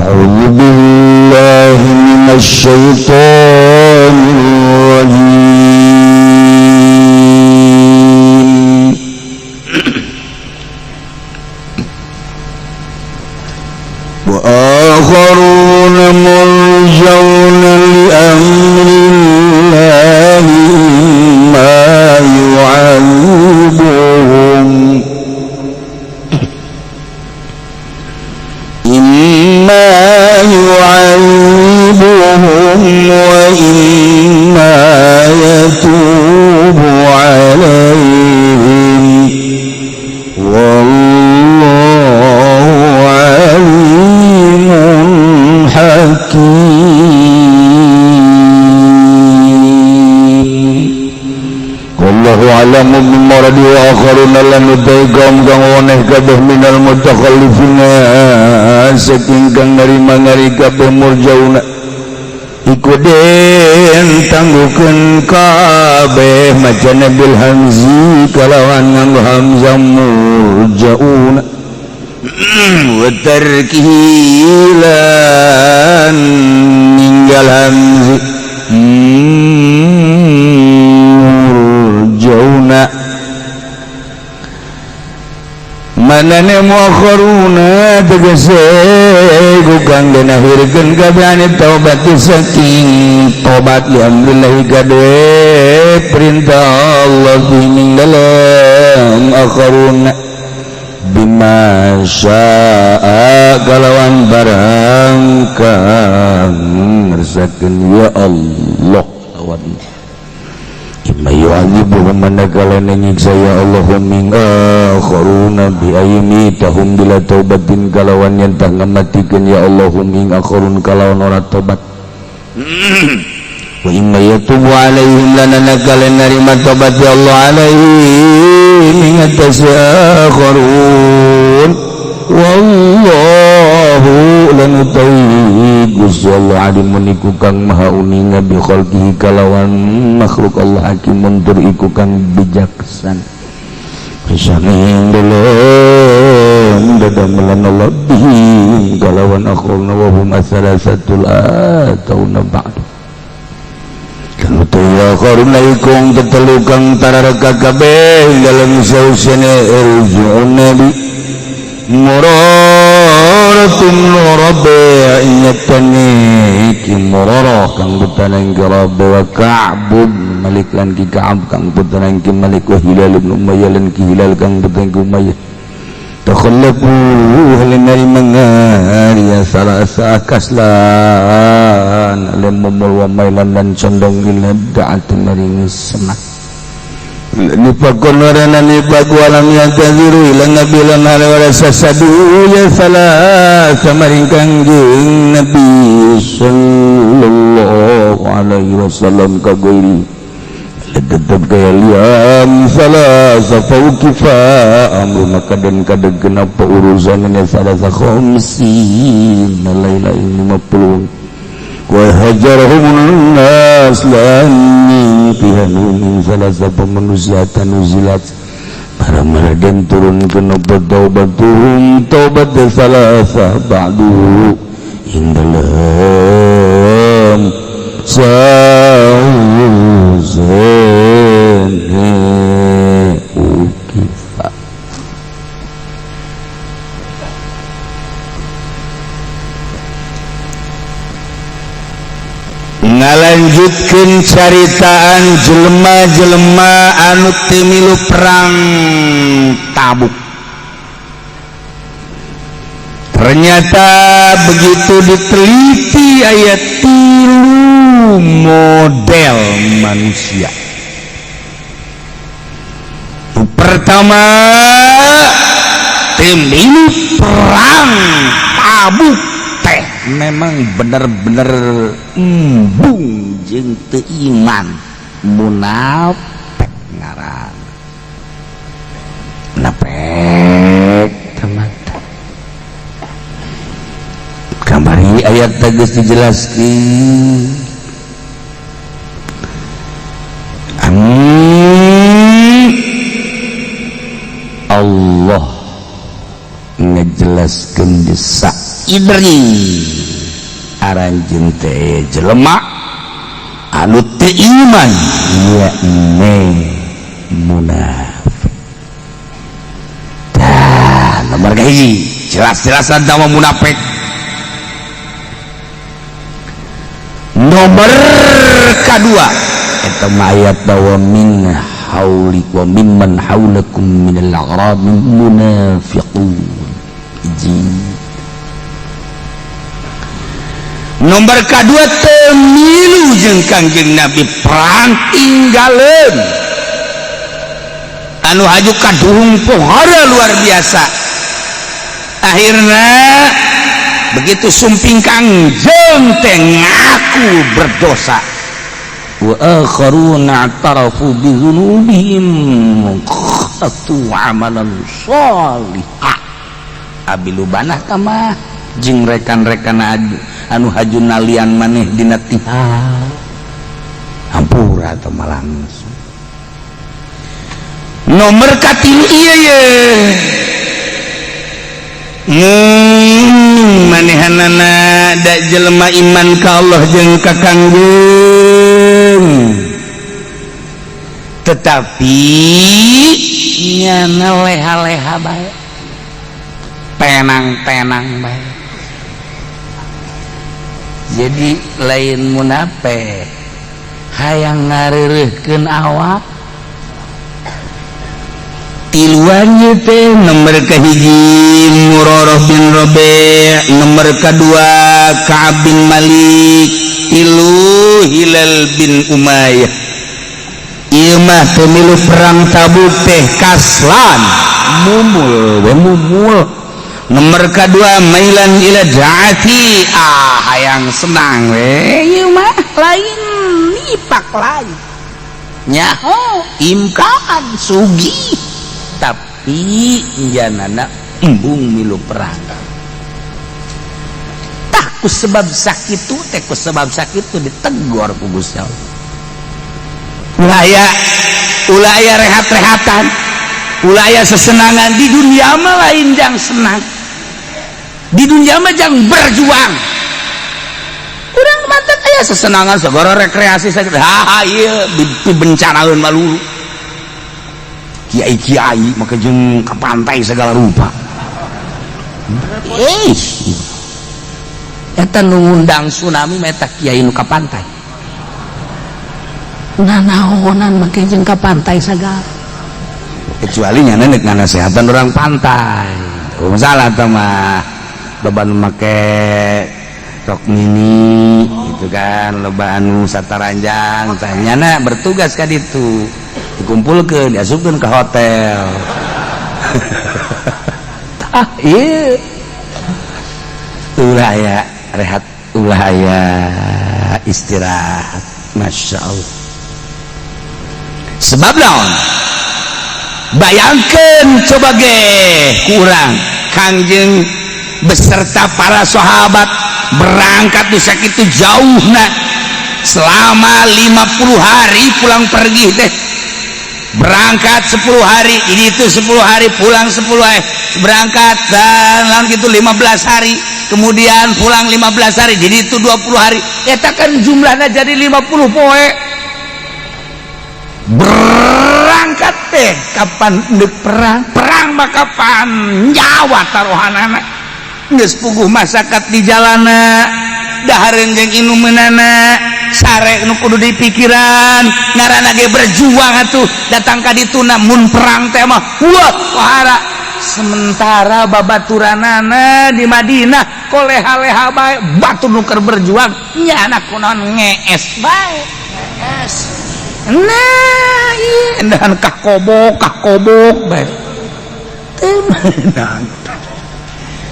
A'udzu billahi minasy syaithanir rajim. Wa akharuna murjauna li amrillahi ma yu'adzibuhum imma yu'adzibuhum wa imma yatubu 'alaihim wallahu 'alimun hakim. Wallahu a'lamu bimaradi wa akharuna lam yudayqam kang woneh kabeh minal mutakhallifina saking kang narima ngari kabeh murjauna iku den tangguhkeun kabeh macana bil hamzi kalawan nganggo hamzah murjauna wa tarkihi lan ninggal hamzi murjauna manane muakharuna tegese kang den akhirkeun kabeh ane taubat saking tobat li amrillahi kadue perintah Allah ing dalem akharuna bima syaa kalawan barang kang ngersakeun ya Allah lawan imma yu'adzibuhum manakala nyiksa ya Allah min akharuna bi aymitahum bila taubatin kalawan yen tah ngamatikeun ya Allah min akharun kalawan ora tobat wa imma yatubu alaihim lananakala narima tobat ya Allah alaihim min atasakharun wallahu lanutawi Gusti Allah alimun iku kang maha uninga bi khalqihi kalawan makhluk Allah hakimun tur iku kang bijaksana saking dalem dadamelan Allah bihim kalawan akhruna wa hum asalasatul atauna ba'du kang utawi akhruna iku tetelu kang tarareka kabeh dalem sausene irju'un nabi muraratun rabbi inyatani ki murarah kang putrane ki Rabbi wa Ka'b Malik lan ki Ka'ab kang putrane ki Malik wa Hilal ibn Umayyah lan ki Hilal kang putrane ki Umayyah takhallafu halinari mangari salasa kaslan lam mumul wa mailan lan condong ila da'at maring semak nipakon warana nipak walam yantaziru ila nabi lan wala sasadu ya salah maring kangjeng nabi sallallahu alaihi wasallam kagoiri tetep kaya liam salah faukifa amru maka dan kadeg kenapa urusannya salah khamsin laila 50 wa hajarahum nas lan pihanu salah satu manusia tanuzilat para maraden turun kenapa taubatuhum taubat salasa ba'du ing dalam sauzene ukifa ngalanjutkeun caritaan jelema-jelema anu teu milu perang Tabuk. Ternyata begitu diteliti ayat 3 model manusia. Pertama, teu milu perang Tabuk teh memang bener-bener embung jeung teu iman, munafik ngaran. Munafik teman-teman. Kamari ayat tegas dijelaskeun. Allah ngejelaskeun desa idri. Aranjeun teh jelema anu teu iman, yakni munafik. Tah, nomor kahiji jelas-jelasan tawa munafik. Nomor kedua eta mah ayat bahwa min hauli wa mimman haulakum minal a'rab munafiqun. Hiji. Nomor kedua temilu jeung Kangjeng Nabi perang tinggaleun anu haju kaduhung pohara luar biasa. Akhirna begitu sumping Kangjeng teh ngaku berdosa. Wa akharuna i'tarafu bi dzunubihim qatu amalan sholihah. Abi lubanah tamah jeung rekan-rekan anu haju nalian maneh dina tihar hampura atau langsung. Nomor katilu ieu ye manehanana da jelema iman ka Allah jeung ka Kangjeng, tetapi nyana leha-leha bae, tenang-tenang bae. Jadi lain munafik, hayang ngareureuhkeun awak. Tiluannya teh nomor kahiji Murarah bin Rabi', nomor kedua Ka'ab bin Malik, tilu Hilal bin Umayyah. Ieu mah pemilu perang Tabuk teh kaslan mumul we mumul. Nomor kedua mailan ila da'ati, ah hayang senang we ieu mah lain nipak lain nyaho imkaan sugih, tapi janana embung milu perang. Tah ku sebab sakitu teh, ku sebab sakitu ditegor ku Gusti Allah. Ulah aya rehat-rehatan, ulah aya sesenangan di dunia mah lain jang senang. Di dunia mah jang berjuang. Urang mantep aya sesenangan segala rekreasi sagala. Ha ieu bencanaeun malu. Kiai-kiai maka jeung ka pantai segala rupa. Eh, eta nu ngundang tsunami mah eta kiai nu ka pantai. Nanaonan make jeung ka pantai sagala. Kecuali nyana nek nganasehatan orang pantai. Oh, masalah teh mah loba nu make rok mini gitu kan, loba anu sataranjang tah nyana bertugas ka ditu. Dikumpulkeun, diasupkeun ke hotel. Tah ieu. Ulah aya rehat, ulah aya istirahat. Masya Allah. Sebab naon? Bayangkeun coba ge kurang Kangjeng beserta para sahabat berangkat di sakitu jauhna selama 50 hari pulang pergi teh. Berangkat 10 hari, ini itu 10 hari, pulang 10 hari, berangkat dan lawan gitu 15 hari, kemudian pulang 15 hari, jadi itu 20 hari. Eta kan jumlahnya jadi 50 poe. Berangkat teh kapan ndek perang? Perang mah kapan nyawa taruhanana. Geus puguh masakat di jalana, dahareun jeung inumeunana, sare nu kudu dipikiran, ngaranna ge berjuang atuh datang ka ditu mun perang teh mah wah wahara. Sementara babaturanana di Madinah koleha-leha bae, batur nu keur berjuang nyana kunaon ngees bae. Ngees. Nah, ieu endahan kakobok bae. Teu meunang.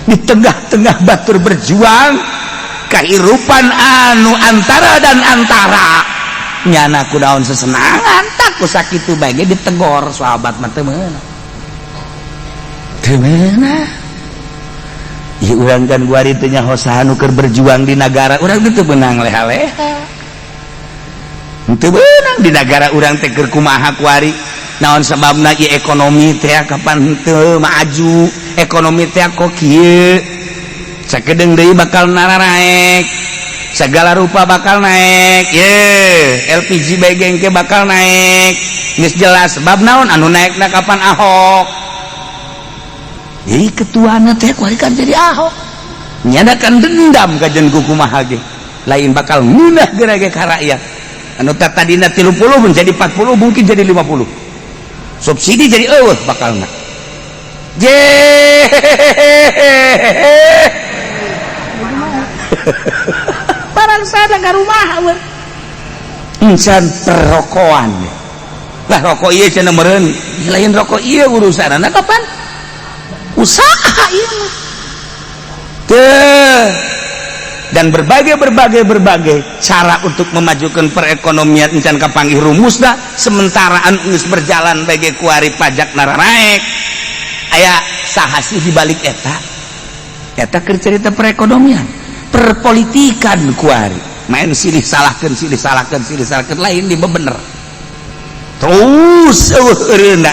Di tengah-tengah batur berjuang kehidupan anu antara dan antara nyana kunaon sesenangan tak ku sakitu bae ge ditegor sahabat mah teu meunang. Teu meunang. Ieu urang kan guari teh nyaho saha nu keur berjuang di nagara urang teh teu meunang leha-leha. Teu meunang di nagara urang teh keur kumaha kuari. Naon sebabna ieu ekonomi teh kapan teu maju, ekonomi teh kok kieu. Sakedeung deui bakal nararaek. Segala rupa bakal naik. Ye, LPG bae ke bakal naik. Geus jelas sebab naon anu naikna kapan Ahok. Jadi ketuana teh kuari kan jadi Ahok. Nyadakan dendam ka jeung kumaha ge. Lain bakal ngeunah geura ge ka rakyat. Anu tadina 30 menjadi 40, mungkin jadi 50. Subsidi jadi eueuh bakalna. Je. Barang sada ka rumah we. Encan perrokoan. Lah rokok ieu cenah meureun, lain rokok ieu urusanana kapan? Usaha ieu mah. Teu. Dan berbagai berbagai berbagai cara untuk memajukan perekonomian encan kapanggih rumusna, sementara anu geus berjalan bagi kuari pajak naranaek. Aya saha sih di balik eta? Eta keur cerita perekonomian, perpolitikan kuari. Main silih salahkeun, silih salahkeun, silih salahkeun, lain di bener. Terus eueuh eureunna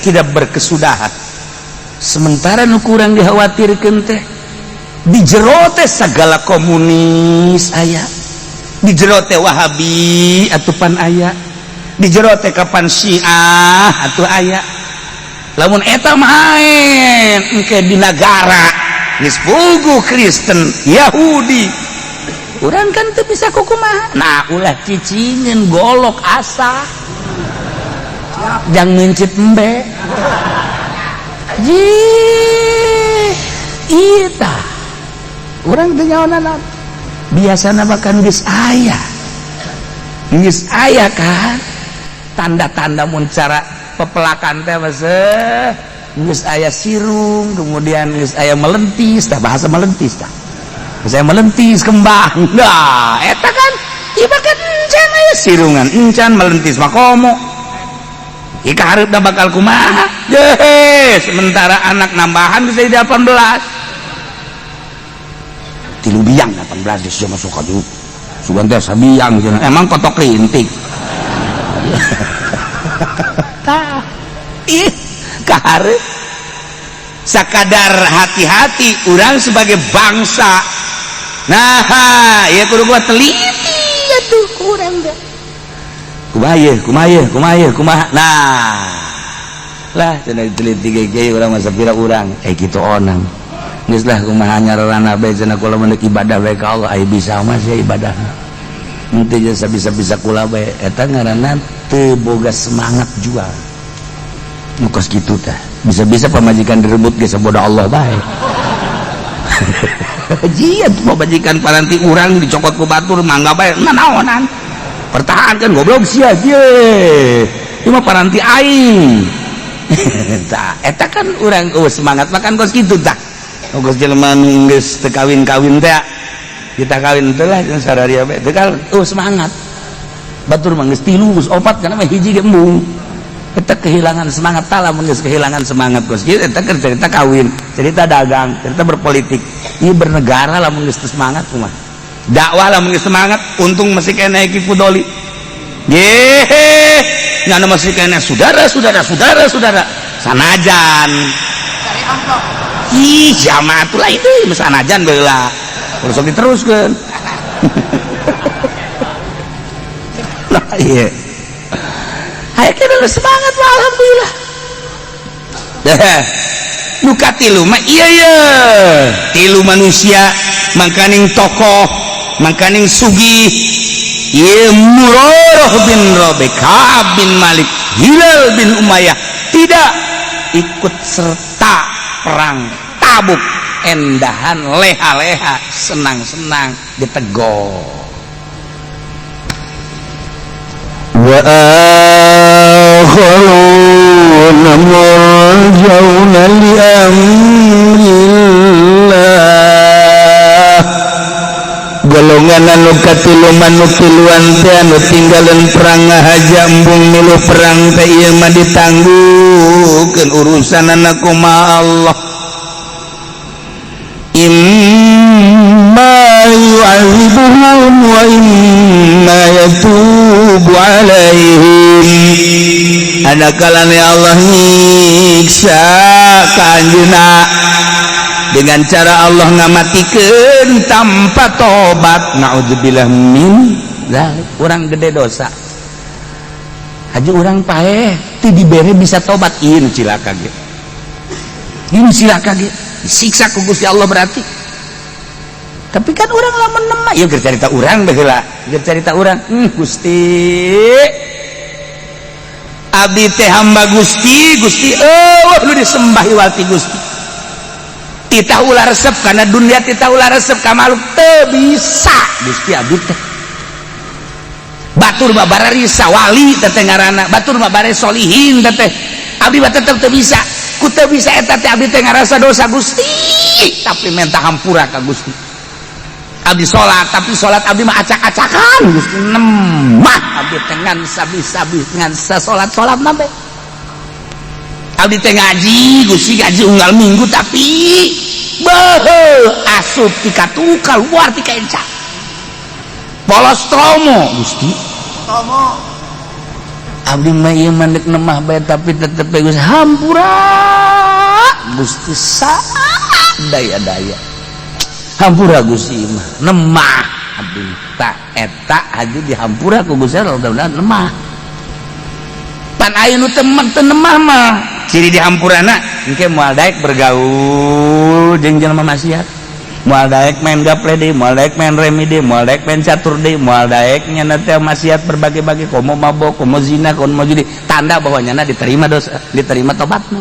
tidak berkesudahan. Sementara nu kurang dikhawatirkeun teh di jero teh segala komunis aya, di jero teh Wahabi atupan aya, di jero teh kapan Syiah atuh aya. Lamun eta main engke di nagara geus puguh Kristen, Yahudi, urang kan teu bisa kukumaha. Nah ulah cicingin golok asa jang mencit embe ji ita urang teu nyaonan. Biasana bahkan geus aya, geus aya kan tanda-tanda mun cara pepelakan teh mah geus aya sirung, kemudian geus aya melentis tah, bahasa melentis tah. Geus aya melentis kembang. Nah, eta kan ieu mah kan encan aya sirungan, encan melentis mah komo. Ieu kahareupna bakal kumaha? Ye, sementara anak nambahan bisa jadi 18. Tilu biang 18 geus masuk ka dieu. Sugan teh sabiang cenah. Emang kotok rintik. Tah. Ih, kahareup. Sakadar hati-hati urang sebagai bangsa. Nah, ieu kudu gua teliti atuh kurang teh. Kumaha ieu, kumaha ieu, kumaha ieu, kumaha. Nah. Lah cenah diteliti ge urang mah sapira urang. Kitu onang. Geus lah kumaha nyararana bae cenah kula mah ibadah bae ka Allah, aya bisa mah sia ibadah. Henteu jasa bisa-bisa kula bae eta ngaranna teu boga semangat jual. Nu kos kitu tah. Bisa-bisa pamajikan direbut ge saboda Allah bae. Jia pamajikan paranti urang dicokot ku batur mangga bae nanaonan. Pertahankan goblok sia ye. Ieu mah paranti aing. Tah eta kan urang semangat makan kos kitu tah. Geus jelema nu geus teu kawin-kawin teh kita kawin teh lah jeung sararia bae teu kan semangat. Batur mah geus tilu geus opat kana mah hiji ge embung. Eta kehilangan semangat tah lamun geus kehilangan semangat kos kitu eta keur cerita kawin, cerita dagang, cerita berpolitik. Ieu bernegara lamun geus teu semangat kumaha? Dakwah lamun geus semangat untung masih keneh Ki Fudoli. Ye, nyana masih keneh saudara saudara saudara saudara sanajan. Ih, jamaah atuh lah itu sanajan baheula. Terus sok diteruskeun. Lah ieu. Hayo kita semangat mah alhamdulillah. Deh. Nu katilu mah ieu ye. Tilu manusia mangkaning tokoh, mangkaning sugih. Ieu Murarah bin Rabi, Ka'ab bin Malik, Hilal bin Umayyah tidak ikut serta perang Tabuk, endahan leha-leha, senang-senang ditegor. Wa akharuna murjauna li amrillah. Golongan anu katilu manu tiluan teh anu tinggalan perang ngahaja embung milu perang teh ieu mah ditangguhkeun urusanana kumaha Allah. Imma yu'adzibuhum wa imma yatubu alaihim. Ada kalane Allah nyiksa ka anjeunna Dengan cara Allah ngamatikeun tanpa tobat. Naudzubillah min dzalik. Urang gede dosa, haji urang paeh ti dibere bisa tobat. Ieu nu cilaka ge, ieu nu cilaka ge, disiksa ku Gusti Allah berarti. Tapi kan urang lamun nemah, ieu keur carita urang baheula, keur carita urang. Gusti, abdi teh hamba Gusti. Gusti, euweuh nu disembah iwal ti Gusti. Titah ulah resep karena dunia, titah ulah resep ka makhluk, teu bisa Gusti. Abdi teh batur mah bararisa wali teh ngaranna, batur mah bare solihin teh, abdi mah tetep teu bisa. Ku teu bisa eta teh abdi teh ngarasa dosa, Gusti, tapi minta hampura ka Gusti. Abdi salat, tapi salat abdi mah acak-acakan, Gusti. Nemah abdi teh ngan sabi-sabi, ngan sasolat-salat mah be. Abdi teh ngaji, Gusti, ngaji unggal minggu, tapi beuh, asup ti katu keluar ti kenca, polos tromo, Gusti. Tomo. Abdi mah ieu mah deuk nemah bae, tapi tetep bae, Gusti, hampura Gusti, sa daya-daya hampura Gusti mah nemah abdi. Tak eta haji dihampura ku Gusti Allah, mudah-mudahan nemah. Pan aya nu temen teu nemah mah ciri dihampurana engke moal daek bergaul jeung jelema maksiat, moal daek main gaple deui, moal daek main remi deui, moal daek main catur deui, moal daek nyana teh maksiat berbagai-bagai, komo mabok, komo zina, komo judi. Tanda bahwa nyana diterima dosa, diterima tobatna.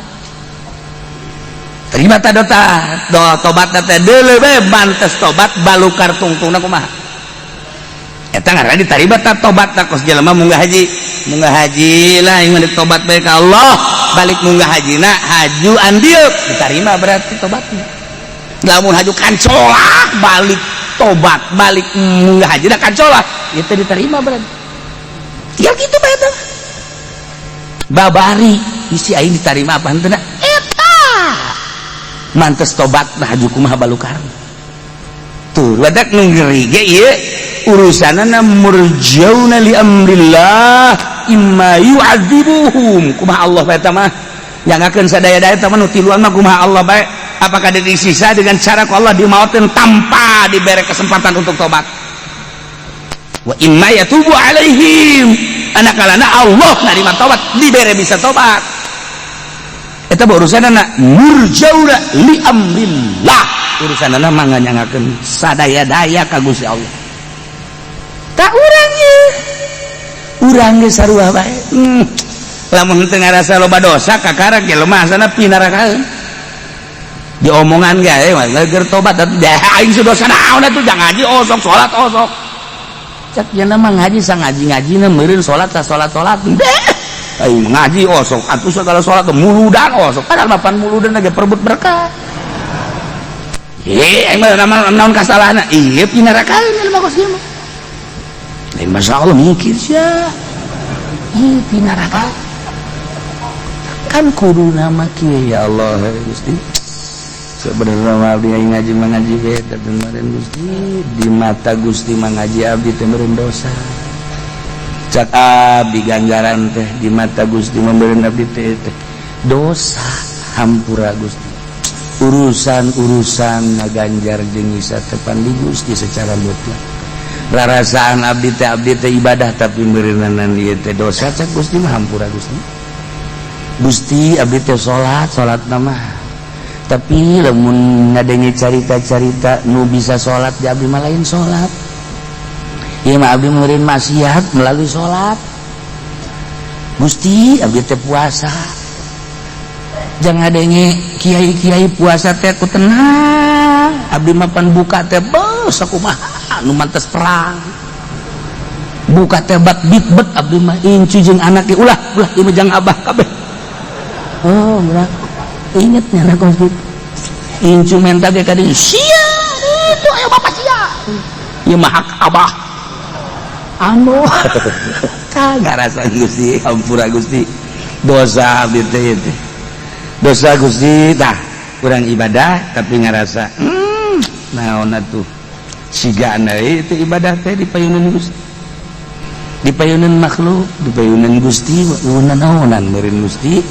Terima ta dota do tobat teh deuleu bae, mantes tobat balukar tungtungna kumaha. Eta ngaranna diterima ta tobat ta. Kos jelema munggah haji, munggah haji lah, ieu mah tobat bae ka Allah, balik munggah hajina haju andieu, diterima berarti tobatnya. Lamun haju kancolak, balik tobat, balik munggah haji da kancolak, itu diterima berarti ya gitu bae. Eta babari isi aing diterima apa henteu eta mantes tobat. Nah, haju kumaha balukar tuh badak nu ngeri ge ieu urusanana. Murjauna li amrillah, imma yu'adzibuhum. Kumaha Allah bae eta mah, nyangakeun sadaya-daya eta mah. Nu tiluan mah kumaha Allah bae, apakah disiksa dengan cara ku Allah dimautin tanpa diberi kesempatan untuk tobat, wa imma yatubu alaihim, anak kalana Allah narima tobat, dibere bisa tobat. Eta urusanana murjauna li amrillah, urusanana mah nganyangakeun sadaya-daya ka Gusti Allah. Tak urang ye, urang ge sarua bae. Lamun teu ngarasa loba dosa, kakara ge lemah sana pinarakaeun diomongan ge mah keur tobat atuh. Aing dosa naon atuh? Jangan ngaji osok, salat osok. Cak nya mah ngaji sa ngaji-ngajina meureun, salat sa salat-salat deh. Aing ngaji osok atuh, segala salat muludan osok, padahal mapan muludan ge perebut berkah. Eh, aing mah naon kasalahna? Ieu pinarakaeun mah kos ieu mah. Lain masalah mikir sia. Ih, pinaraka. Kan kudu nama kieu, ya Allah Gusti. Sebenarnya mah abdi ngaji mah ngaji we, tapi meureun Gusti, di mata Gusti mah ngaji abdi teh meureun dosa. Cak abdi ganjaran teh di mata Gusti mah meureun abdi teh teh dosa. Hampura Gusti. Urusan-urusan ngaganjar jeung nyiksa teh pan di Gusti secara mutlak. Rarasaan abdi teh ibadah, tapi meureunan ieu teh dosa. Cak Gusti mah hampura Gusti. Gusti, abdi teh salat, salat mah, tapi lamun ngadenge carita-carita nu bisa salat di abdi mah lain salat ieu mah, abdi meureun maksiat melalui salat. Gusti, abdi teh puasa, jangan ngadenge kiai-kiai puasa teh ku tenang, abdi mah pan buka teh beuh sakumaha nu mantes perang, buka teh bat bitbet abdi mah. Incu jeung anak ge, ulah ulah, ieu mah jang abah kabeh. Oh, berat ingetnya lah kos gitu. Incu menta ge ka dieu, sia itu ayo bapak sia, ieu mah hak abah anu kagak rasa. Gusti, ampura Gusti, dosa abdi teh teh dosa Gusti. Tah, kurang ibadah tapi ngarasa naon atuh, siga itu ibadah teh dipayunan Gusti, dipayunan makhluk, dipayunan Gusti, naonan meureun Gusti.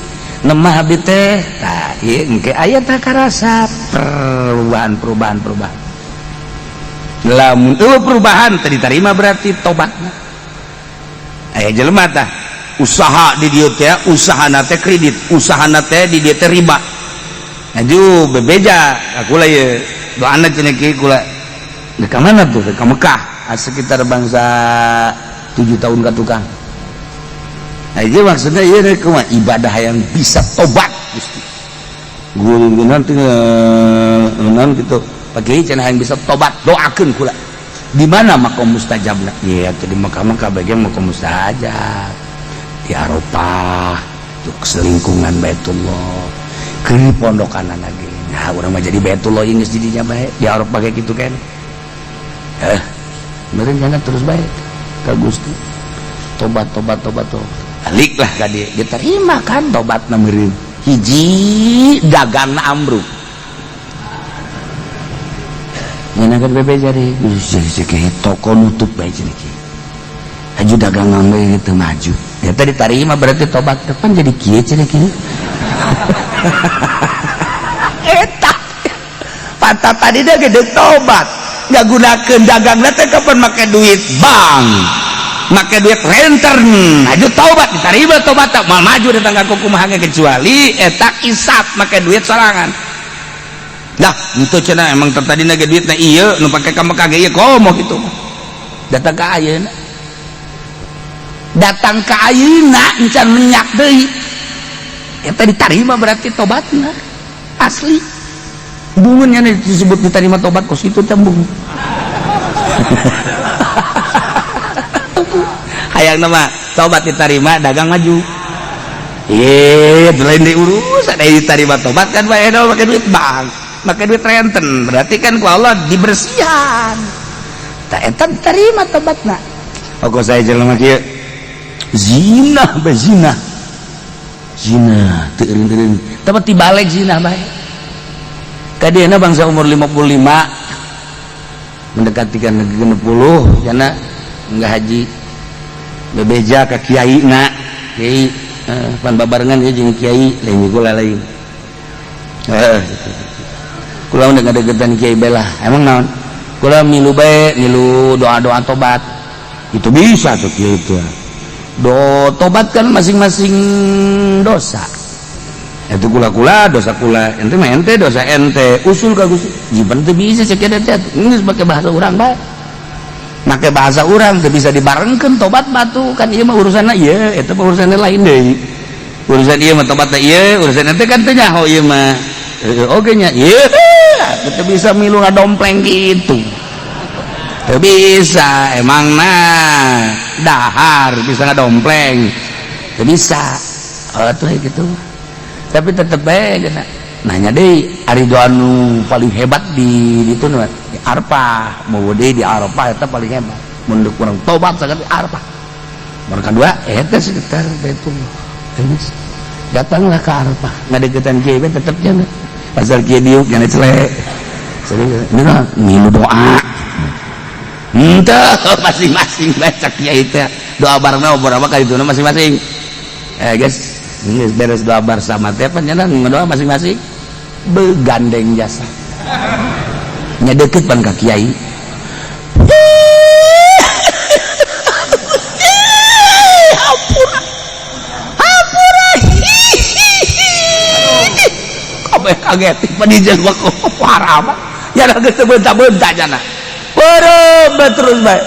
Nemah abdi teh tah ieu engke aya tah karasa perubahan perubahan perubahan. Lamun eueuh perubahan teu diterima berarti tobatna. Aya jelema tah usaha di dieu teh, usahana teh kredit, usahana teh di dieu teh riba. Aju bebeja kula ieu doana cenah kieu kula. Ka mana tuh? Ka Mekah, sekitar bangsa 7 tahun ka tukang. Nah, itu maksudnya iya kumaha ibadah yang bisa tobat Gusti. Guru nanti nan gitu. Pakai cenah yang bisa tobat, doakeun kula. Di mana makom mustajabna? Iya, di Mekah mah bagian makom mustajab. Di Arafah, tuh selingkungan Baitullah. Ke pondokan lagi. Nah, urang mah jadi Baitullah geus jadinya bae. Di Arafah kayak gitu kan. Meureun jangan terus bae ka Gusti. Tobat tobat tobat tobat. Balik lah ka dia, diterima kan tobatna meureun. Hiji dagangna ambruk. Ngeunahkeun bebe jadi toko nutup bae cenah kieu. Haju dagangan bae teu maju. Ya tadi diterima berarti tobat depan jadi kieu cenah kieu. Eta pantat tadi dia gede tobat. Nggak gunakeun dagangna teh kapan make duit bank. Make duit renten. Haju tobat diterima tobat tak mal maju datang ka kumaha kecuali eta isap make duit sorangan. Dah, itu cenah emang tadi nage duitna ieu nu pake ka Mekah ge ieu komo kitu. Datang ka ayeuna. Datang ka ayeuna encan menyak deui. Eta diterima berarti tobatna. Asli. Bungunnya disebut diterima tobat kos itu tembung. Hayang nama tobat diterima dagang maju. Iya, lain diurus ada diterima tobat kan bae pakai duit bank, pakai duit renten, berarti kan ku Allah dibersihan. Tak eta diterima tobatna. Oke saya jelema kieu zina bae zina. Zina teu eureun-eureun. Tapi tibalik zina bae. Kadiana bangsa umur 55 mendekati kan 60 jana enggak haji bebeja ka kiai na kiai pan babarengan ieu jeung kiai lain kula lain kula udah ngadegetan kiai belah emang naon kula milu bae milu doa-doa tobat itu bisa tuh kiai itu do tobat kan masing-masing dosa itu kula-kula dosa kula ente mah ente dosa ente usul ka Gusti jiban teu bisa cek eta teh geus make bahasa urang bae make bahasa urang teu bisa dibarengkeun tobat batu kan ieu mah urusanna ieu eta mah urusanna lain deui urusan ieu mah tobatna ieu urusan ente kan teu nyaho ieu mah oge nya ieu teu bisa milu ngadompleng kitu teu bisa emang nah dahar bisa ngadompleng teu bisa atuh gitu. Tapi tetep bae nanya deh ari doa nu paling hebat di itu nu di Arafah mau deui di Arafah eta paling hebat mun kurang tobat sangat di Arafah mereka dua eta sekitar Baitullah geus datanglah ke Arafah ngadeukeutan kieu tetep jangan pasal kieu diuk jangan celek serius ini mah ngilu doa henteu masing-masing baca kiai teh doa bareng beberapa kali itu masing-masing guys ini beres doa bersama teh panjenengan doa masing-masing begandeng jasa nya deket pan ka kiai hampura hampura kabeh kaget pan jelema parah mah ya geus teu beunta-beunta jana beureum terus bae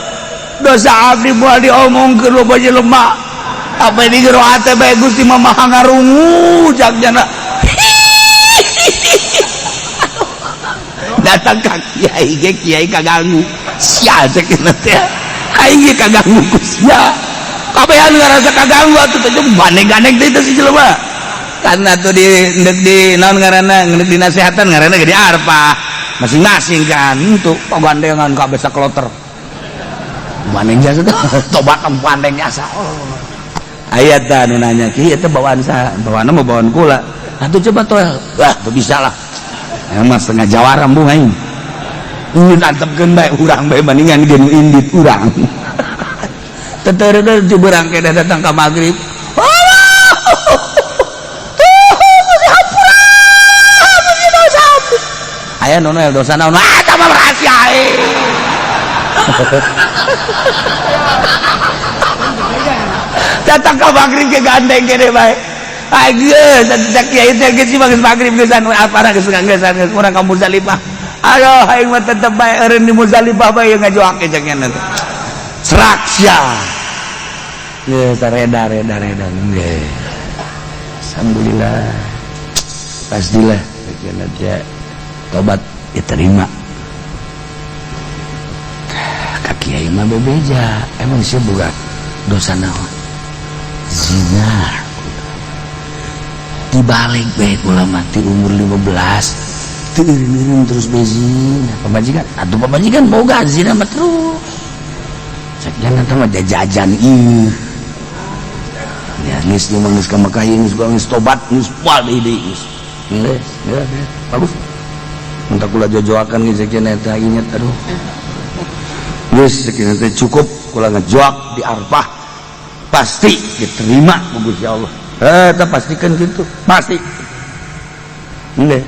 dosa abdi moal diomongkeun loba jelema apa ini jero ate bae Gusti mah maha ngarungu jak jana datang ka kiai ge kiai kaganggu sia cek teh aing ge kaganggu ku sia kabehan ngarasa kaganggu atuh teh baneng-ganeng teh si jelema karena tuh di ndek di naon ngaranna ndek di nasehatan ngaranna ge di Arfah masing-masing kan untuk pagandengan kabeh sakloter bandeng jasa tobat bandeng jasa oh. Ayat dah nu nanya ki eta bawaan sa bawaan mah bawaan kula atuh coba toh wah teu bisa lah emang setengah jawara embung aing ini antepkeun bae urang bae bandingan ge nu indit urang teteureuh di berang kene datang ka magrib. Aya nu dosa naon? Ah, tah mah rahasia aing. Datang ka magrib ke gandeng kene bae. Ah geus atuh kiai teh geus geus magrib geusan apana geus geusan geus urang ka Muzdalifah. Aduh aing mah tetep bae eureun di Muzdalifah bae ngajoak cek nya teh. Serak sia. Geus reda reda reda geus. Alhamdulillah. Pastilah cek teh tobat diterima. Ka kiai mah bebeja, emang sih boga dosa naon? Zina. Dibalik bae kula mati umur 15 teu eureun terus be zina. Pamajikan atuh pamajikan boga zina mah terus. Cek jangan teh mah jajan ieu. Ya geus ieu mah geus ka Mekah ieu geus geus tobat geus poal deui deui geus. Geus, bagus. Mun kula jojoakan geus cek eta inget aduh. Geus cek teh cukup kula ngejoak di Arfah pasti diterima ku Gusti Allah. Eta pastikan gitu, pasti. Nggih.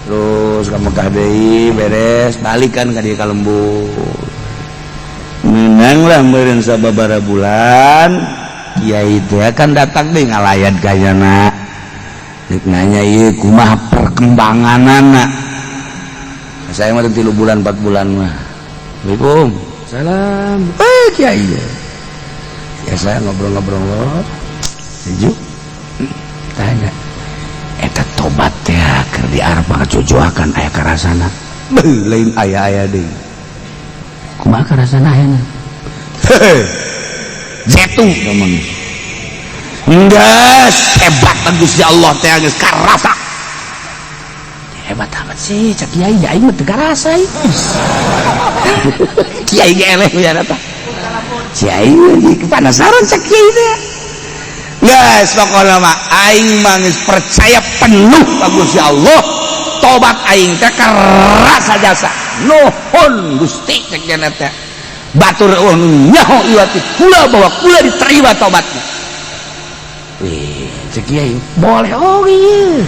Terus ka Mekah deui beres, balikan ka dieu ka lembur. Menang lah meureun sababaraha bulan, kiai teh kan datang deui ngalayat kayana. Rek nanya ieu kumaha perkembanganana. Saya mah 3 bulan 4 bulan mah. Assalamualaikum. Salam. Eh kiai. Ya saya ngobrol-ngobrol. Sejuk. Tanya. Eta tobat teh keur di Arfah jojoakan aya karasana. Beuh lain aya-aya deui. Kumaha karasana ayana? Jetu ngomong. Geus hebat Gusti Allah teh geus karasa. Hebat amat sih cak kiai aing mah teu karasa. Kiai ge eleh ya eta. Si aing lagi kepanasaran cak kiai teh. Geus pokona mah aing mah geus percaya penuh ka Gusti Allah. Tobat aing teh karasa jasa. Nuhun Gusti cek nya teh. Batur eueuh nu nyaho ieu teh kula bahwa kula diterima tobatna. Wih, cek kiai boleh oh iya.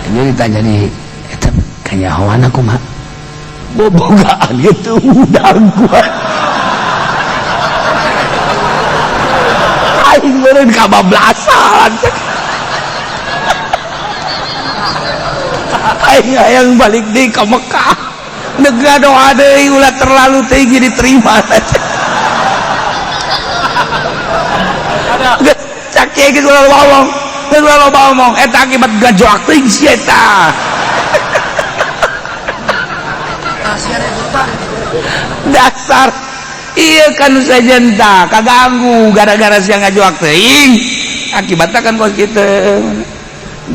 Ini ditanya nih, eta kanyahoan aku mah. Bobogaan gitu udang kuat. Aing meureun kabablasan. Aing hayang balik deui ka Mekah. Nega doa deui ulah terlalu tinggi diterima. Cak kiai geus ulah ngomong. Geus ulah loba omong eta akibat gajoak teuing si eta. Dasar iya kan sajenta kaganggu gara-gara sia ngajoak teuing akibatna kan kos kitu.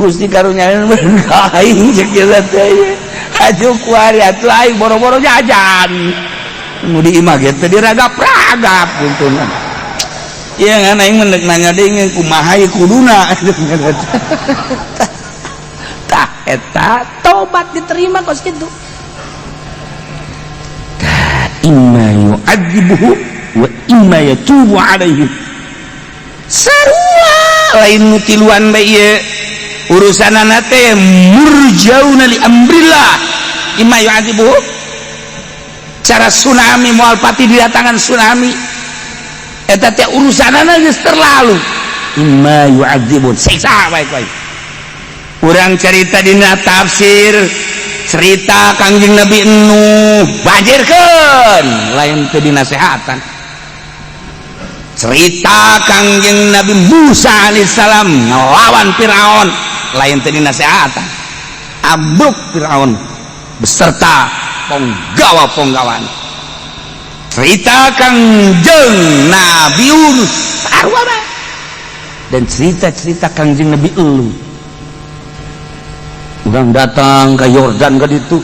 Gusti karunya aing cek ieu teh aju kuari atuh aing boro-boro jajan nu di imah ge teh diragap-ragap gitu. Iya kan aing mendek nanya deui kumaha ieu kuduna. Tah eta tobat diterima kos kitu. Tah imma yu'adzibuhu wa imma yatubu alaihim. Sarua lain nu tiluan bae ieu. Urusanana teh murjauna li amrillah. Imma yu'adzibuhu. Cara tsunami moal pati didatangan tsunami. Eta teh urusanana geus terlalu. Imma yu'adzibun siksa bae bae. Urang cerita dina tafsir cerita Kangjeng Nabi Nuh banjirkeun lain teu dinasehatan. Cerita Kangjeng Nabi Musa alaihissalam ngelawan Firaun lain teu dinasehatan. Abruk Firaun beserta ponggawa-ponggawan. Cerita Kangjeng Nabi Yunus sarua bae. Dan cerita-cerita Kangjeng Nabi Lut. Urang datang ke Yordan ke ditu.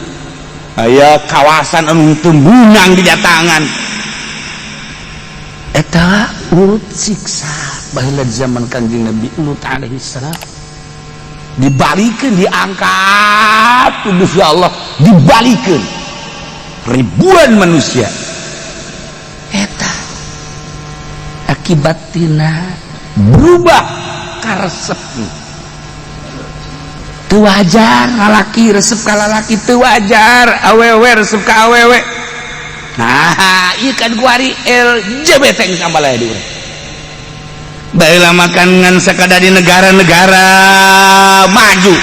Aya kawasan anu teu meunang didatangan. Eta urut siksa baheula zaman Kangjeng Nabi Lut alaihi salam. Dibalikeun diangkat ku Gusti Allah, dibalikeun ribuan manusia. Eta akibat tina berubah karesepna. Teu wajar lalaki resep ka lalaki, teu wajar awewe resep ka awewe. Nah, ieu kan kuari LGBT geus ambalaya di urang. Baheula makan ngan sakada di negara-negara maju.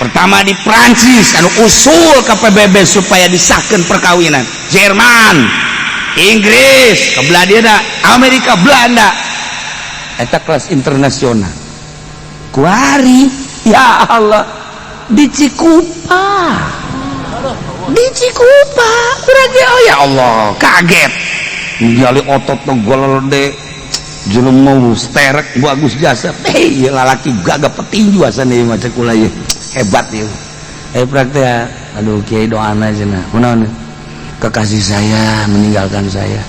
Pertama di Prancis anu usul ke PBB supaya disahkan perkawinan. Jerman, Inggris, kebelah dia Amerika, Belanda. Eta kelas internasional. Kuari, ya Allah, di Cikupa. Di Cikupa, kurang oh ya Allah, kaget. Ningali otot nu golode jelema sterek bagus jasa. Eh, lalaki gagah petinju asana ieu mah cek kula ieu. Hebat ieu. Eh praktek, aduh kiai doana cenah. Kunaon? Kekasih saya meninggalkan saya.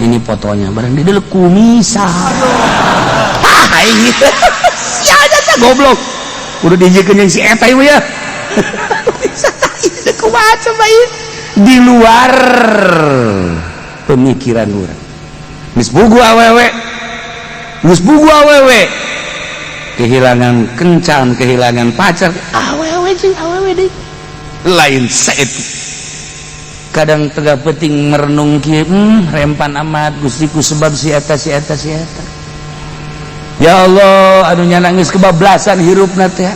Ini fotonya, barang di dalam kumisa. Ah, aing. Ya aja goblok. Udah dijiekeun jeung si eta ieu ya. Bisa kumaha coba ieu? Di luar pemikiran urang. Geus puguh awewe. Geus puguh awewe. Kehilangan kencan, kehilangan pacar, awewe jeung awewe deui. Lain saeutik. Kadang tengah penting merenung kieu, rempan amat Gusti ku sebab si eta si eta si eta. Ya Allah, anu nyana geus kebablasan hirupna teh.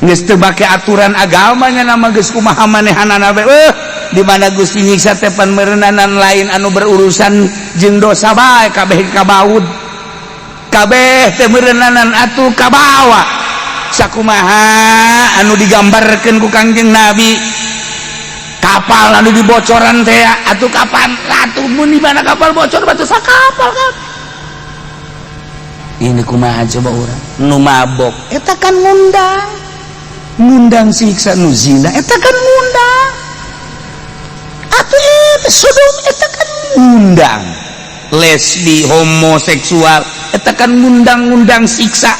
Geus teu make aturan agamanya nama geus kumaha manehanana bae. Di mana Gusti nyiksa teh pan meureunana lain anu berurusan jeung dosa bae kabeh kabaud. Kabeh teh meureunana atuh kabawa. Sakumaha anu digambarkeun ku Kangjeng Nabi. Kapal anu dibocoran teh atuh kapan atuh mun di mana kapal bocor batu sakapal kan. Ini kumaha coba urang nu mabok eta kan ngundang ngundang siksa, nu zina eta kan ngundang atuh eta sodom eta kan ngundang, lesbi homoseksual eta kan ngundang-ngundang siksa,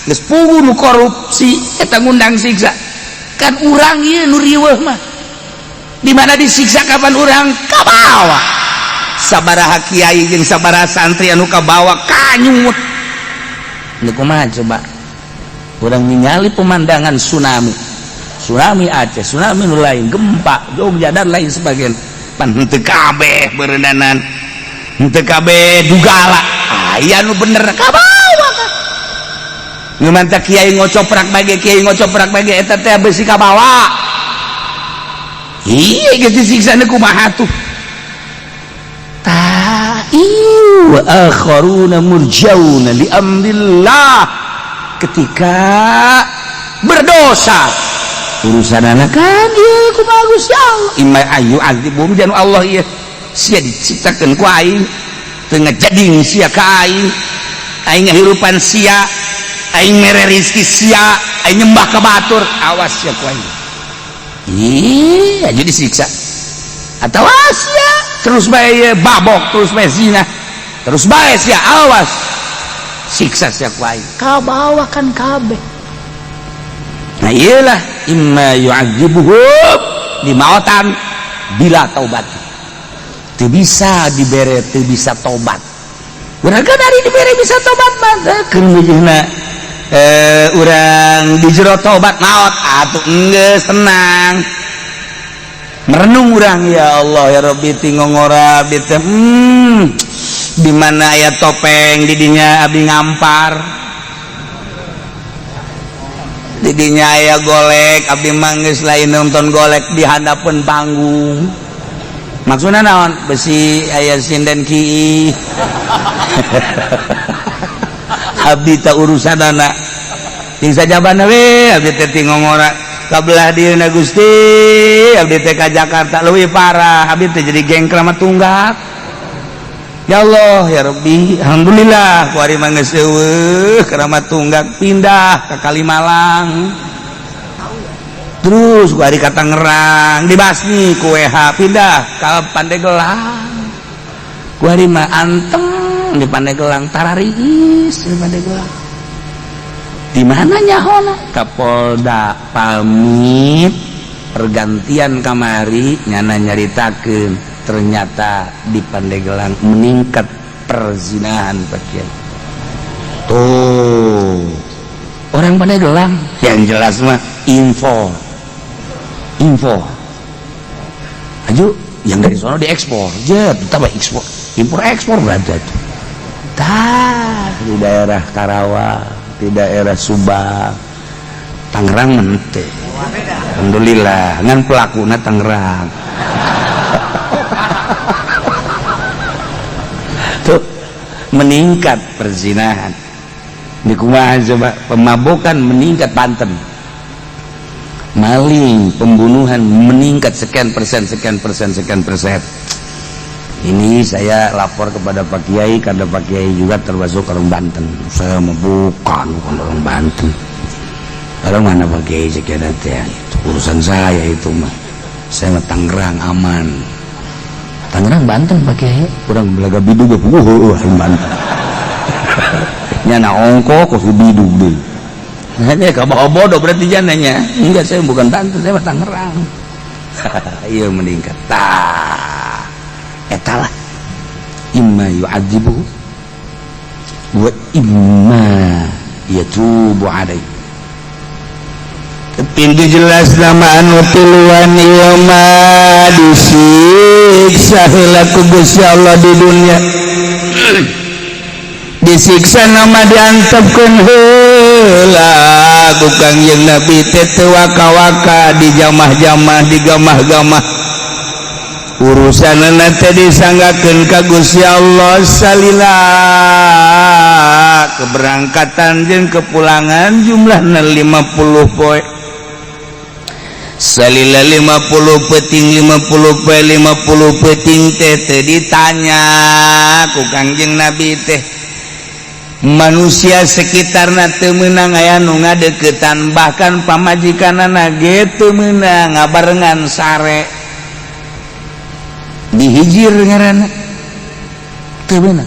geus puguh nu korupsi eta ngundang siksa. Kan urang ieu nu riweuh mah di mana disiksa kapan urang kabawa. Sabaraha kiai jeung sabaraha santri anu kabawa kanyut. Ini kumaha coba urang ningali pemandangan tsunami, tsunami Aceh, tsunami nu lain, gempa Jogja dan lain sebagainya, pan henteu kabeh beureunanan, henteu kabeh dugala aya nu bener kabawa kan. Nu mantap kiai ngocoprak bage, kiai ngocoprak bage eta teh besi kabawa. Iya geus disiksa kumaha tuh. Ta wa akharuna murjauna li amrillah. Ketika berdosa urusan anak kan ieu kumaha Gusti Allah imma ayu azibum jan Allah ieu sia diciptakeun ku aing teu ngajading sia ka aing, aing ngahirupan sia, aing mere rizki sia, aing nyembah ka batur, awas sia ku aing. Iya jadi siksa atau sia terus bae babok, terus bae zina, terus bae sia, awas siksa sia ku aing. Kabawa kan kabeh. Nah iyalah imma yu'adzibuhum di maotan bila taubat. Teu bisa dibere, teu bisa tobat. Urang kan ari dibere bisa tobat mah keur mujihna urang di jero tobat maot atuh enggeus tenang. Merenung urang ya Allah ya Rabbi ti ngongora abdi teh di mana aya topeng didinya abdi ngampar, didinya aya golek abdi manggeus lain nonton golek di handapeun panggung. Maksudna naon? Besi aya sinden ki abdi tak urusanana ting sajabana we abdi teh ti ngongora kabelah dieuna Gusti abdi teh ka Jakarta leuwih parah abdi teh jadi geng Kramat Tunggak. Ya Allah ya Rabbi, alhamdulillah kuari mah geus eueuh Kramat Tunggak pindah ke Kalimalang, terus kuari ka Tangerang dibasmi ku WH pindah ke Pandeglang, kuari mah anteng di Pandeglang tarariis di Pandeglang. Di mana nyahona Kapolda pamit pergantian kamari nyana nyaritakeun ternyata di Pandeglang meningkat perzinahan. Pak Kiai tuh Orang Pandeglang yang jelas mah info info aju yang dari sono diekspor jet, tambah ekspor, impor ekspor. Berarti itu tah di daerah Karawang, di daerah Subang, Tangerang mente. Alhamdulillah, ngan pelakuna Tangerang tuh meningkat. Perzinahan di kumaha coba? Pemabukan meningkat Banten, maling, pembunuhan meningkat sekian persen, sekian persen, sekian persen. Ini saya lapor kepada Pak Kiai karena Pak Kiai juga termasuk orang Banten. Saya mau bukan, bukan orang Banten. Orang mana, Pak Kiai? Sekian ya, itu urusan saya. Itu mah saya mah Tangerang aman. Tangerang Banten, Pak Kiai. Kurang belaga bidug, Banten nyana ongko kok bidug deh. Hanya kamu bodoh berarti jananya. Enggak, saya bukan Banten, saya mah Tangerang. Iya, meningkat. Tah, eta lah imma yu'adzibu wa imma yatubu alaih. Pintu jelas nama anu tiluan ieu mah disiksa heula ku Gusti Allah di dunia. Disiksa nama diantepkeun heula ku Kangjeng Nabi teh, teu waka-waka di jamah-jamah, di gamah-gamah. Urusanna teh disanggakeun ka Gusti Allah salila keberangkatan jeung kepulangan, jumlahna 50 poe. Salila 50 peting, 50 poe, 50 peting teh teu ditanya ku Kangjeng Nabi teh. Manusia sekitarna teu meunang aya nu ngadeukeutan, bahkan pamajikanana ge teu meunang ngabarengan sare. Dihijir ngaranna, teu meunang.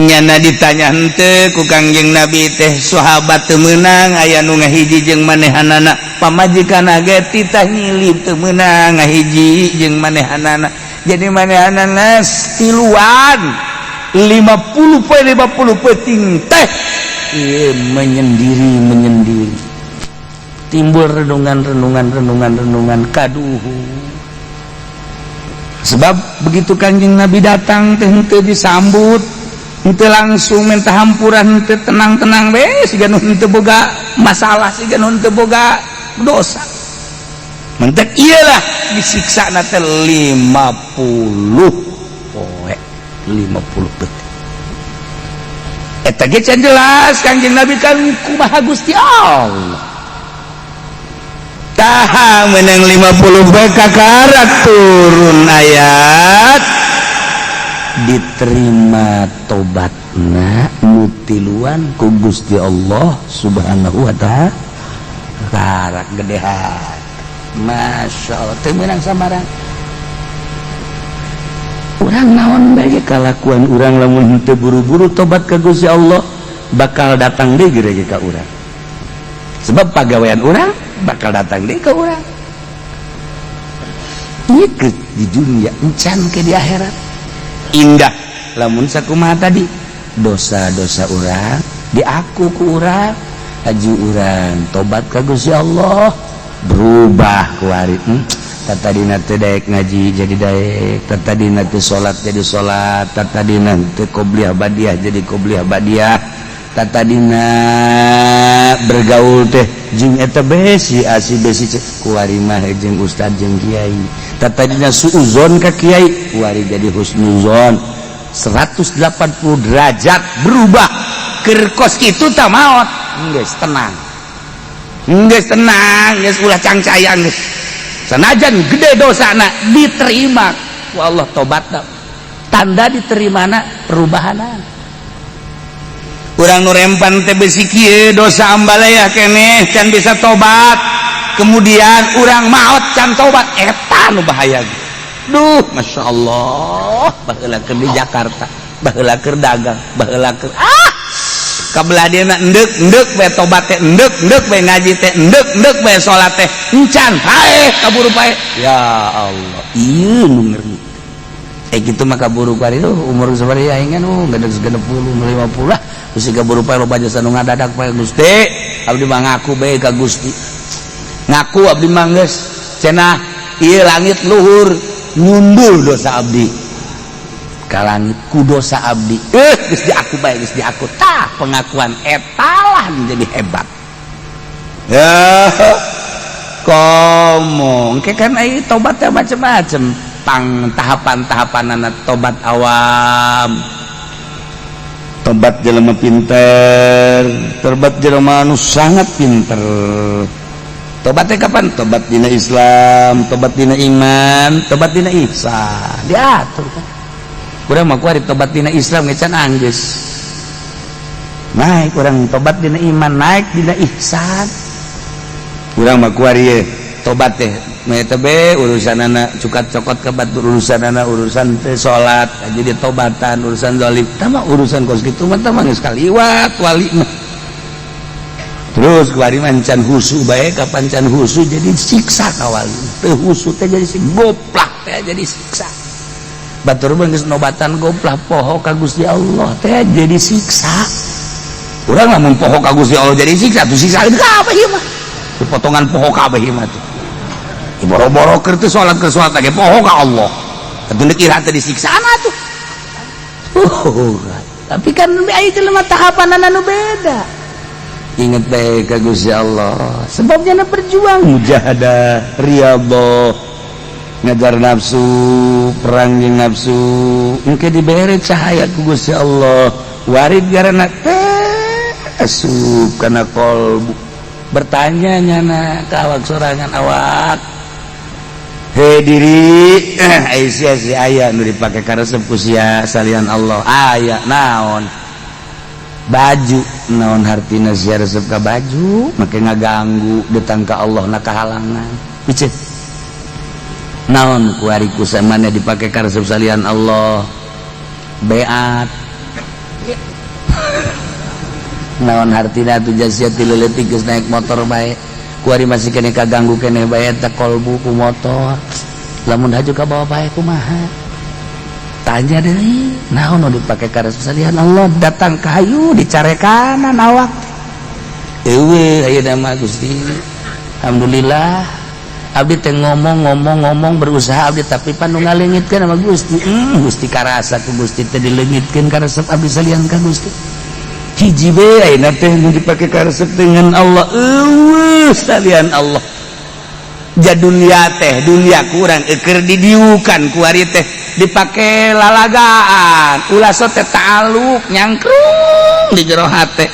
Nyana ditanya henteu ku Kangjeng Nabi teh. Sahabat teu meunang aya nu ngahiji jeung manehanana, pamajikanna ge titah nyilib teu meunang ngahiji jeung manehanana. Jadi manehanana tiluan 50 poe 50 peting teh ieu menyendiri, menyendiri, timbul renungan, renungan, renungan, renungan kaduhu. Sebab begitu Kanjeng Nabi datang teh henteu disambut, henteu langsung minta hampura, henteu tenang-tenang be, siga nu henteu boga masalah, siga nu henteu boga dosa. Mentek iyalah disiksa na teh 50 poe 50 peting. Eta ge can jelas Kangjeng Nabi kan kumaha Gusti Allah. Tah, menang 50 poe kakarak turun ayat, diterima tobatna nu tiluan ku Gusti Allah Subhanahu wa Ta'ala. Karak gede hati. Masya Allah, teu meunang sambarang. Urang naon bae kalakuan urang, lamun henteu buru-buru tobat ka Gusti Allah, bakal datang deui gede ka urang. Sebab pagawean urang bakal datang deui ka urang. Ieu di dunia encan ke di akhirat. Indah lamun sakumaha tadi, dosa-dosa urang diaku ku urang, aju urang tobat ka Gusti Allah, berubah kuari. Tadina teu daek ngaji jadi daek, tadina teu salat jadi salat, tadina teu qobliyah badiah jadi qobliyah badiah, tadina bergaul teh jeung eta besi A, si B, si C, kuari mah jeung ustad jeung kiai. Tadina suuzon ka kiai, kuari jadi husnuzon. 180 derajat berubah. Keur kos kitu tak maot geus tenang, geus tenang, geus ulah cangcayang, geus. Sanajan gede dosana diterima ku Allah tobatna. Tanda diterimana perubahanan. Urang nu rempan teh besi kieu, dosa ambalaya keneh, can bisa tobat, kemudian urang maot can tobat, eta nu bahaya. Duh, Masya Allah, baheula keur di Jakarta, baheula keur dagang, baheula keur kabelah dia endek endek bae tobat teh, endek endek bae ngaji teh, endek endek bae salat teh, encan paeh, kaburu paeh. Ya Allah, ieu nu ngeri. Gitu maka buru kali itu umur sabaraha aing kan geus 60 50 lah geus kaburu pae loba jasa nu ngadadak pae. Gusti, abdi mah ngaku bae ka Gusti, ngaku abdi mah geus cenah ieu langit luhur nyundul dosa abdi ka langit ku dosa abdi, geus diaku bae, geus diaku. Tah, pengakuan etalah menjadi hebat ya. Komong ke kan ai tobatnya macem-macem, pang tahapan-tahapan anak tobat awam, tobat jelema pinter, tobat jelema anu sangat pinter. Tobatnya kapan? Tobat dina Islam, tobat dina iman, tobat dina ihsan, diatur kan. Kurang mah kuari tobat dina Islam ngecan anggeus naik, kurang tobat dina iman naik dina ihsan. Kurang mah kuari ye tobat teh be urusan anak cukat cokot ke batur, urusan anak urusan teh salat jadi tobatan, urusan zalim tama, urusan kos kitu mah tama geus kaliwat wali mah. Terus kuari mah can husu bae, kapan can husu jadi siksa ka wali teu husu teh jadi siksa, goplak teh jadi siksa. Batur mah geus nobatan goplah poho ka Gusti Allah teh jadi siksa. Urang lamun poho ka Gusti Allah jadi siksa tuh, siksa itu apa ieu mah? Potongan poho kabeh ieu mah tuh. Boro-boro keur teu salat, keur salat lagi poho ka Allah. Atuh deuk ira teh disiksana tuh. Tapi kan aya jelema tahapan anu beda. Ingat bae ka Gusti Allah. Sebabnya na berjuang mujahadah, riyadhah, ngajar nafsu, perang jeung nafsu. Engke dibere cahaya ku Gusti Allah. Warid garana teh asup kana kolbu. Bertanya nyana ka awak sorangan, awak. He diri, Aisyah si aya nu dipake karesep ku sia salian Allah? Aya. Naon? Baju. Naon hartina sia resep ka baju make ngaganggu datang ka Allah na kahalangan? Piceun naon kuari ku samana dipake karesep salian Allah? Beat. Naon hartina tuh sia ti leutik geus naik motor bae, kuari masih kene kaganggu kene bae eta kolbu ku motor? Lamun haju ka bawa bae kumaha? Tanya deui, naon nu dipake karesep salian Allah? Datang ka hayu dicarekanan awak. Eueuh ayeuna mah. Gusti, alhamdulillah abdi teh ngomong ngomong ngomong, berusaha abdi, tapi pan nu ngaleungitkeun sama Gusti. Gusti, karasa ku Gusti teh dileungitkeun karesep abdi salian ka Gusti. Hiji be ayeuna teh nu dipake karesep dengan Allah. Eueuh salian Allah. Ja dunia teh dunia kurang eker didiukan kuari teh dipake lalagaan. Ulah so teh ta'aluk nyangkrung di jero hate.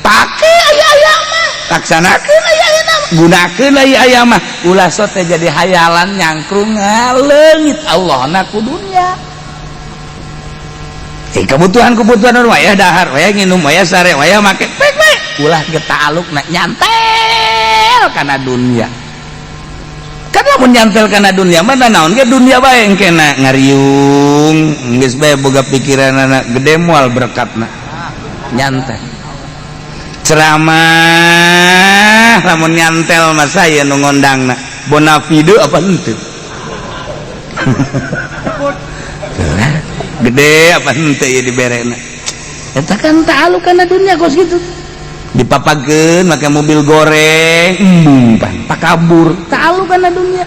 Pake aya aya mah, laksanakeun aya aya mah, gunakeun aya aya mah. Ulah so teh jadi hayalan nyangkrung ngaleungit Allah na ku dunia. Kebutuhan-kebutuhan wayah dahar, wayah nginum, wayah sare, wayah make pek bae. Ulah ge ta'aluk na nyantel kana dunia. Kan lamun nyantel kana dunia mah naon ge dunia bae engkena ngariung geus bae boga pikiranana gede, moal berkatna. Nyantel ceramah lamun nyantel mah saya nu ngondangna bonafide apa henteu, gede apa henteu ieu diberena. Eta kan ta'aluk kana dunia kos kitu. Dipapakeun make mobil goreng, embung pan takabur, ta'aluk kana dunia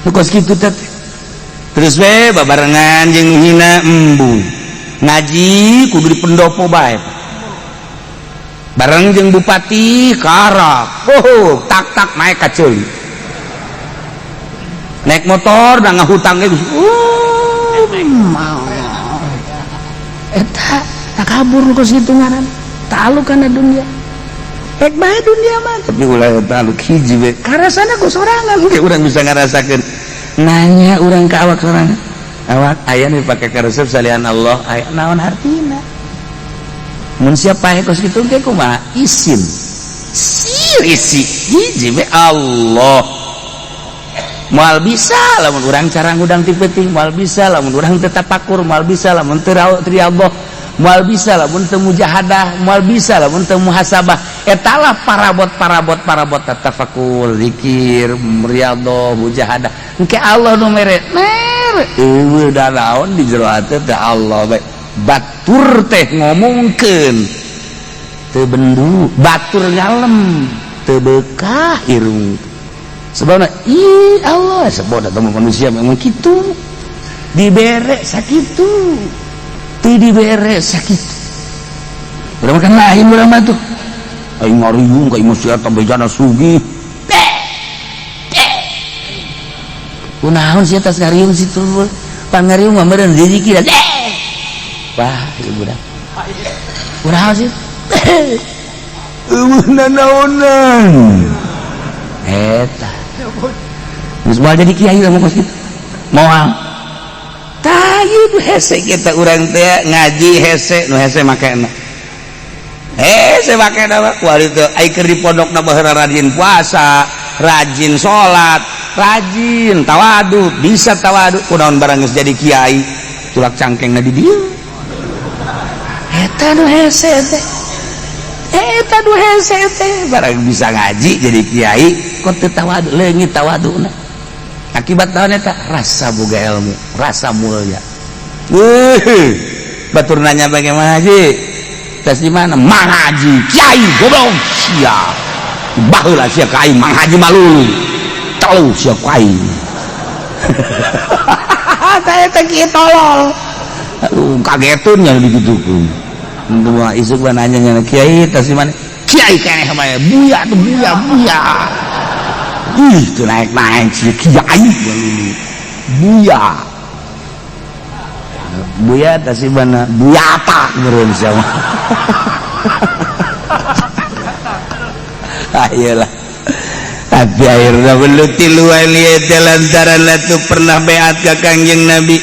nu kos kitu teh. Terus we babarengan jeung hina, embung ngaji kudu di pendopo bae. Bareng jeung bupati karak, oh tak tak naik ka ceuli, naik motor da ngahutang ge. Mau eta takabur kos kitu ngaran ta'aluk kana dunia. Rek bae dunia mah, tapi ulah ta'aluk. Hiji we karasana ku sorangan ge urang bisa ngarasakeun. Nanya urang ka awak sorangan, awak aya nu dipake karesep salian Allah? Aya. Naon hartina? Mun siapa kos kitu ge kumaha? Isin sir isi hiji we Allah. Moal bisa lamun urang cara ngudang ti peuting, moal bisa lamun urang teu tapakur, moal bisa lamun teu riyadhah, moal bisa lamun teu mujahadah, moal bisa lamun teu muhasabah. Etalah parabot parabot parabot tafakur, zikir, riyadhah, mujahadah. Engke Allah nu mere mer. Eueuh da naon di jero hate teh Allah bae. Batur teh ngomongkeun teu bendu, batur ngalem teu beukah irung. Sebabna ih Allah, sebabna teh manusia memang kitu. Dibere sakitu. Teu dibere sakitu. Urang kan lain urang mah tuh. Aing ngariung ka imah sia teh bejana sugih. Kunaon sia tas ngariung situ? Pangariung mah meureun rezeki da. Wah, ieu budak. Kunaon sih? Eueuh nanaonan. Eta. Geus moal jadi kiai lamun kos kitu. Moal. Tah ieu hese kita urang teh ngaji hese nu hese makena. Hese makena mah kuari teh ai keur di pondokna baheula rajin puasa, rajin salat, rajin tawadu, bisa tawadu kunaon barang geus jadi kiai tulak cangkengna di dieu. Eta nu hese teh, eta nu hese teh barang bisa ngaji jadi kiai kok teu tawadu, leungit tawaduna. Akibat naon eta? Rasa boga ilmu, rasa mulia. Batur nanya bagaimana haji? Tes di mana? Mang Haji, kiai goblok sia. Baheula sia ka aing Mang Haji malulu. Telu sia ku aing. Tah eta kieu tolol. Aduh, kagetun nya digitukeun. Dua isuk mah nanya nya kiai tas di mana? Kiai keneh mah buya tuh buya buya. Ih, tuh naik-naik si kiai malulu. Buya. Buya tas di mana? Buyata meureun sia mah. Ah iyalah. Tapi akhirnya belut tiluan ieu teh lantaran atuh pernah beat ka Kangjeng Nabi.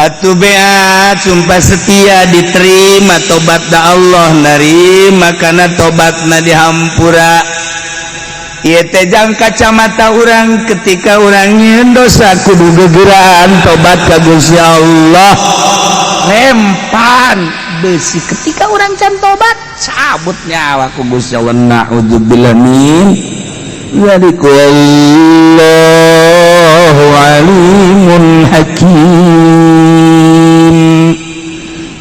Atuh beat sumpah setia diterima tobat da Allah narima kana tobatna dihampura. Ieu teh jang kacamata urang ketika urang nyieun dosa kudu gegeran tobat ka Gusti Allah. Lempan besi ketika urang can tobat cabut nyawa ku Gusti Allah. Na'udzubillah min dzalika wallahu alimun hakim.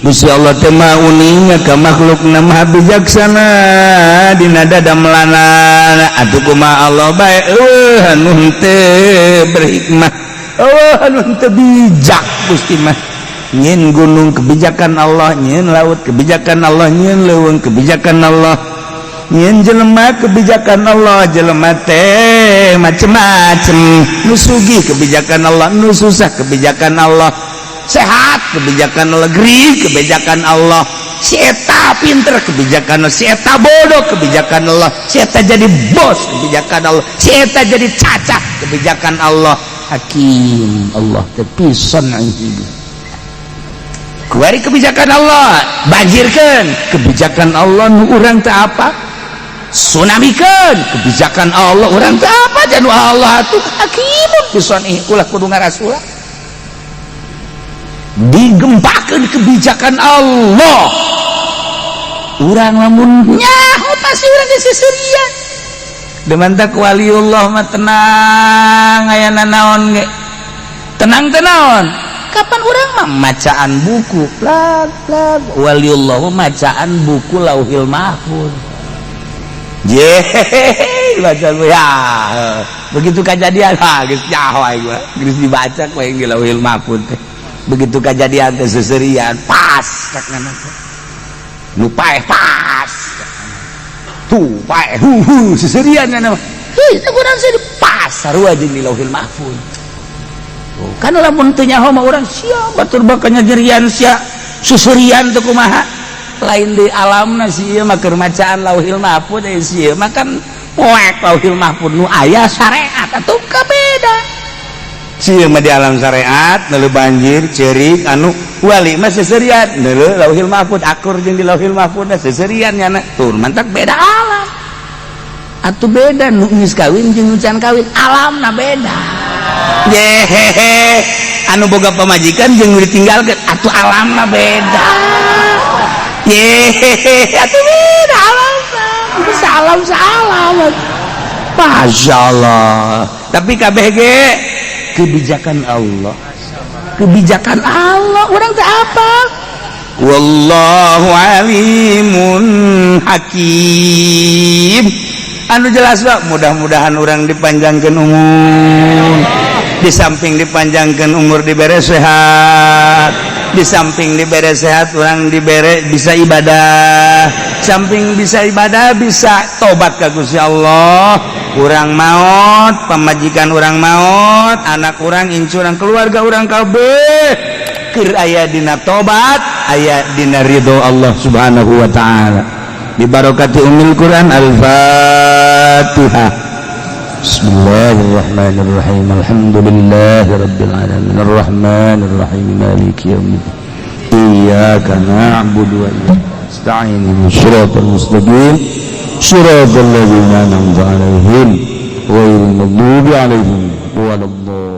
Gusti Allah teh maha uninga ka makhlukna, maha bijaksana dina dadamelanana. Atuh kumaha Allah bae eueuh anu henteu berhikmah, eueuh anu henteu bijak Gusti mah. Nyin gunung kebijakan Allah, nyin laut kebijakan Allah, nyin leuweung kebijakan Allah, nyin jelema kebijakan Allah. Jelema teh macem-macem, nu sugih kebijakan Allah, nu susah kebijakan Allah, sehat kebijakan Allah, gering kebijakan Allah, si eta pinter kebijakan Allah, si eta bodoh kebijakan Allah, si eta jadi bos kebijakan Allah, si eta jadi cacah kebijakan Allah. Hakim Allah teh pisan hidup. Kuari kebijakan Allah banjirkan kebijakan Allah nu urang teh apa, tsunamikeun kebijakan Allah urang teh apa, janu Allah tuh hakimun pisan ulah kudu ngarasula. Digempakeun kebijakan Allah urang lamun nyaho pasti urang geus seserian. Demantak waliullah mah tenang aya nanaon ge tenang teh naon. Kapan urang mah macaan buku plag plag, waliullah mah macaan buku Lauhil Mahfuz. Jehehe baca ya begitu kejadian ha geus nyaho aing mah geus dibaca ku aing di Lauhil Mahfuz teh. Begitu kejadian teh seserian pas cakna teh nu paeh pas tuh paeh hu hu seserian nya mah heuh teh urang sih pas sarua jeung di Lauhil Mahfuz. Kan lamun teu nyaho mah urang sia batur bakal nyerian sia susurian teu kumaha lain di alamna si ieu mah keur macaan Lauhil Mahfuz si ieu mah kan poek Lauhil Mahfuz nu aya syariat atuh kabeda. Si ieu mah di alam syariat neuleuh banjir ceurik anu wali mah seserian neuleuh Lauhil Mahfuz akur jeung di Lauhil Mahfuz seserian nyana tur mantak beda alam atuh beda nu geus kawin jeung nu can kawin alamna beda. Jehehe anu boga pamajikan jeung nu ditinggalkeun atuh alamna beda. Yehehe atuh beda alamna, salam salam. Masya Allah. Tapi kabeh ge Kebijakan Allah, kebijakan Allah, urang teh apa. Wallahu alimun hakim. Anu jelas, Pak, mudah-mudahan urang dipanjangkan umur, di samping dipanjangkan umur dibere sehat, di samping dibere sehat urang dibere bisa ibadah, samping bisa ibadah bisa tobat ke Gusti Allah. Urang maut, pamajikan urang maut, anak urang, incu urang, keluarga urang, kabeh keur aya dina tobat, aya dina ridho Allah Subhanahu wa taala. Bibarokati umil Quran. Al-Fatihah. Bismillahirrahmanirrahim. Alhamdulillahi rabbil alamin, arrahmanir rahim, maliki yaumiddin, iyyaka na'budu wa iyyaka nasta'in, ihdinas siratal mustaqim, siratal ladzina an'amta 'alaihim, ghairil maghdubi 'alaihim waladdallin.